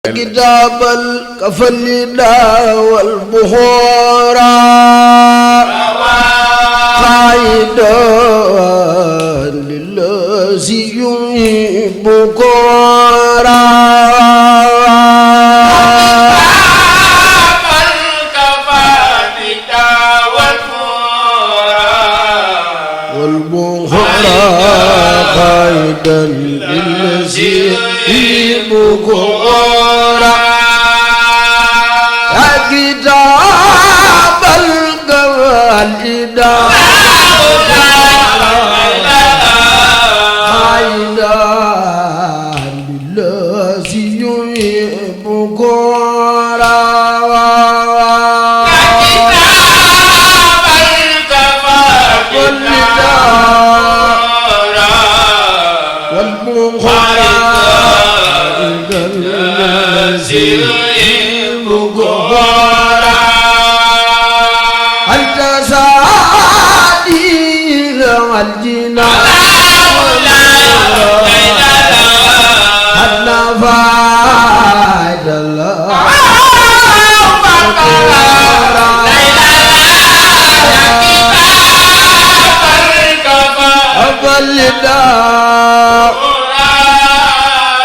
كتاب الكفل والبخورا قائدا للذي يحب كورا والبخورا قائدا للذي يحب كورا كتاب الكفل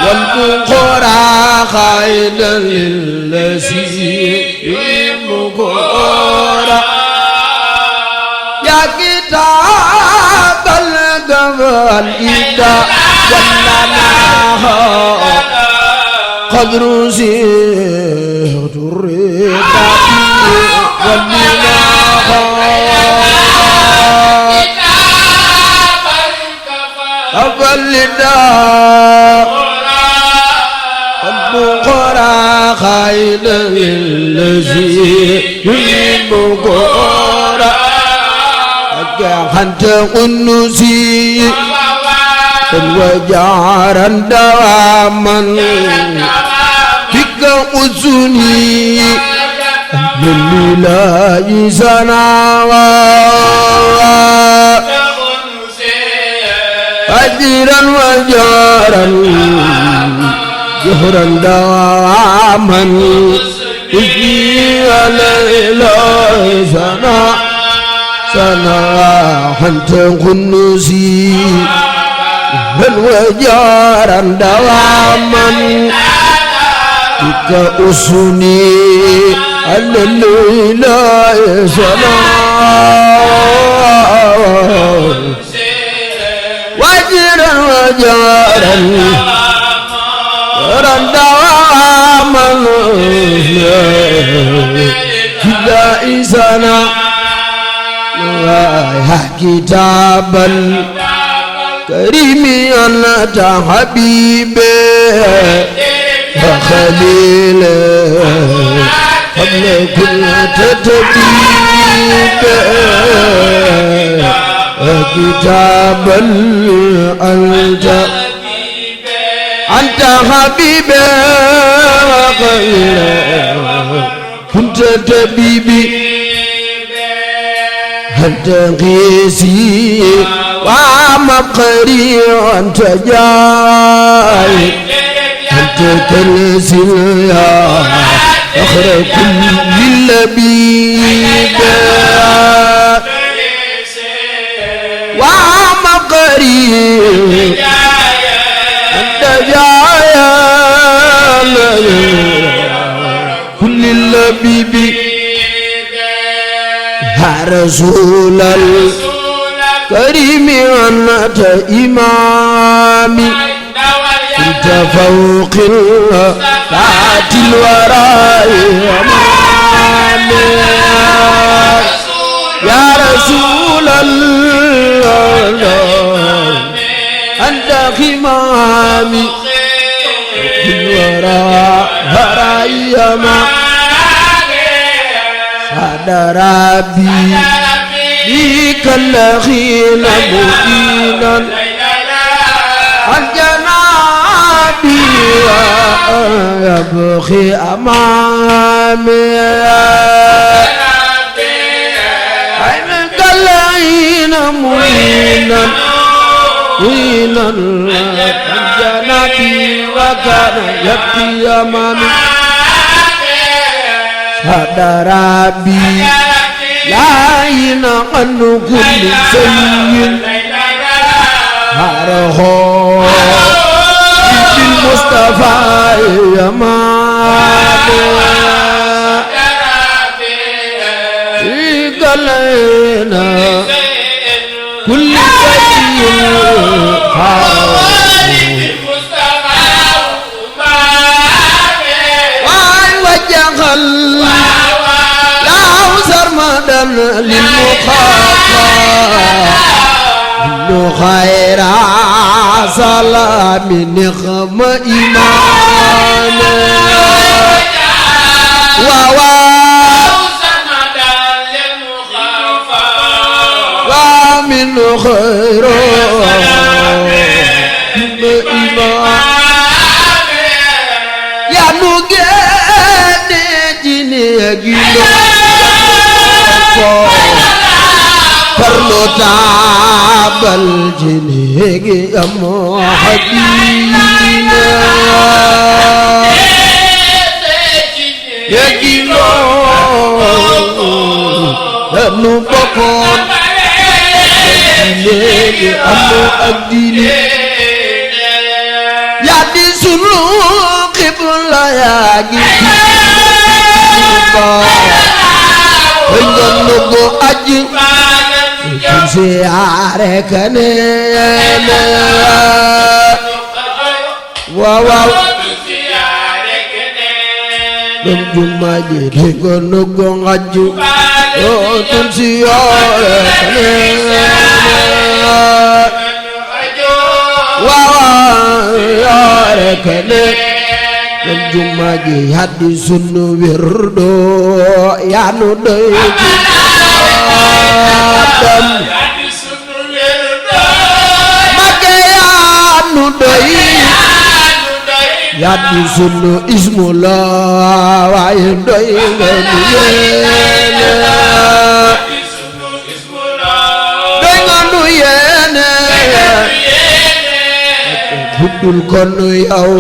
والبخورا خيدا للذي يمكورا يا كتاب الكفل إذا ولناها قدر زيد الرضا والمناها النداء البخورا خيدا للذي يحب كورا أنت أنسي وجارا دواما بك أذني لله سناوا أجرا وجارا جهرا دواما إذني على سنا أنت كنوسي بل وجارا دواما بك أسني على الإله سنا وجارا دواما كذا إسانا يا كتاب الكريم أنت حبيبي وخليلي قبل كل تتبيب كتاب أنت حبيبي كنت طبيبي أنت قيسي ومقري أنت جاي أنت كنزي يا فخر كل اللبيب ومقري أنت جاي كل اللبيب يا رسول الكريم أنت إمامي أنت فوق ذات الوراء أمامي يا رسول الله أنت إمامي الوراء هرايما ربي بك الأخيل مؤمنا الجنابي يبخي أمامي بك الأخيل مؤمنا وينا الجنة وكان يبكي أمامي هذا ربي لا ينقل كل شيء هرهو بالمصطفى يمامي قلنا كل شيء وجهل لا سرمدا للمخاطر خير سلام نخم إيمان ومن خير إيمان يا نوجد جنيه perlu tabal jenenge amo hadina ya gilo anu pokon jenenge amo adine ya disuruh qibla ya gitu Enggak nunggu aja siare kenene wow nunggu aja enggak nunggu aja oh tun siare kenene wow siare kenene Jumaji hati sunu wirdo ya nu doy adam make ya nu doy ya di sunu ismullah wa doy ngenu yene doy ngenu yene budul kono yaw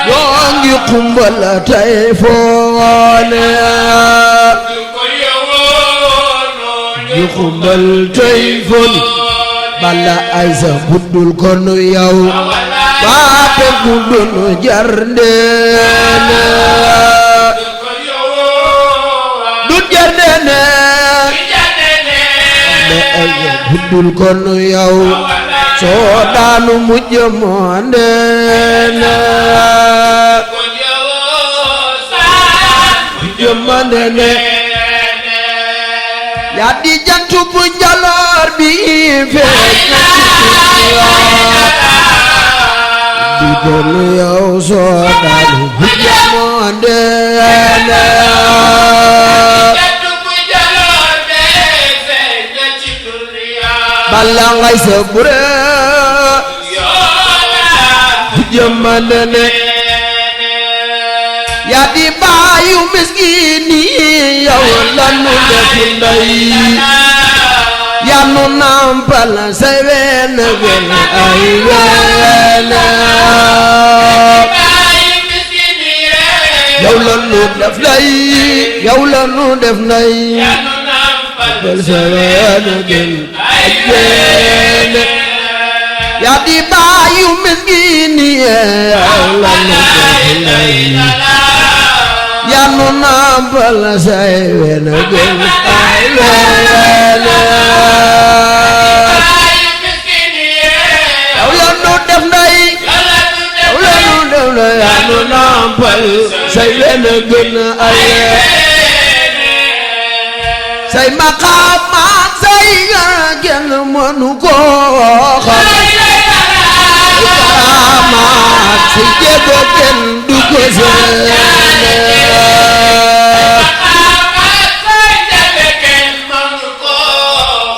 Yongi kumbala taifone Yongi kumbal taifone Bala aiza budul kono yaw Wape kudun jardene Dut jardene Bala aiza budul kono yaw Sodanu mujamandene Mujamandene Ya di jantu punjalor bi fekna Di kono yaw sodanu mujamandene Balangai sebure Jamanane Ya di bayu miskini ya lanu defindai Ya nu nampal sewena gena aywena Ya lanu deflai Ya lanu defnai Ya nu nampal sewena gena aywena Ya di bayu miskini ya Ya nu nampal sewena gena aywena Ya nu defnai Ya nu defnai Ya nu nampal sewena gena aywena Say maqamat say gena manu ko karamat say jego ken du ko sene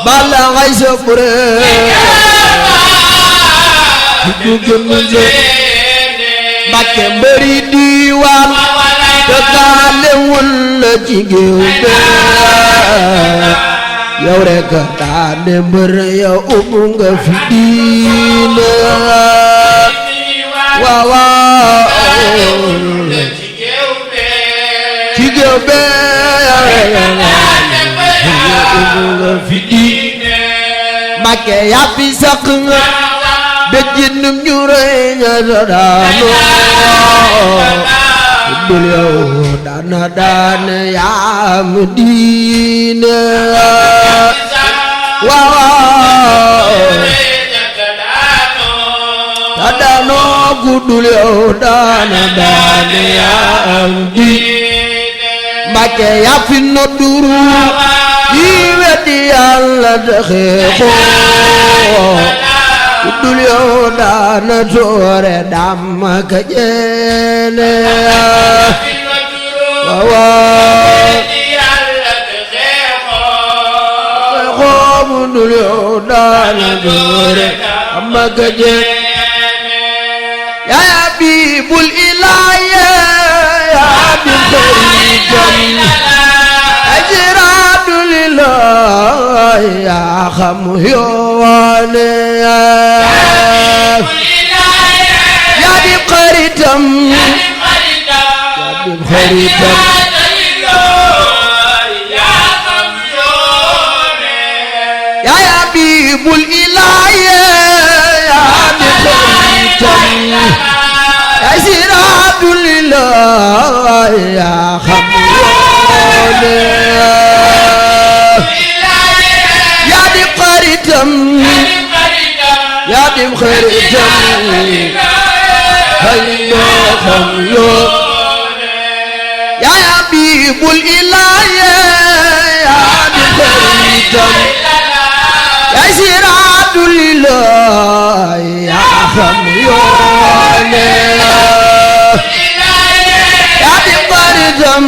bala ngay sepure du gënje Mbakke mbëri diwaan tegale won la ci géew be yow rek daane mbër yow ubbu nga fi diine waaw waaw ci géew bee ubbu nga fi diine Mbakke yaa fi saq nga dëjjinum ñu rëy ña daano dul yow daana yaa mu diine waaw daano gudul yow daana yaa mu diine Mbakke yaa fi nodduru yi weddi Yàlla daxeexoo dul yow daana toore damma ka jeene waaw xeexoo dul yow daana toore damma ka jeene yaa Habibul Ilaahi yaa bi xaritam ajraadu lillaahi yaa xam yoone yaa di xaritam yaa Habibul Ilaahi yaa di xaritam ajraadu lillaahi yaa xam yoone yaa di xaritam yaa di xaritam hay moo xam yoo yaa Habibul Ilaahi yaa di xaritam yaa siraatu lillaahi yaa xam yoone yaa di xaritam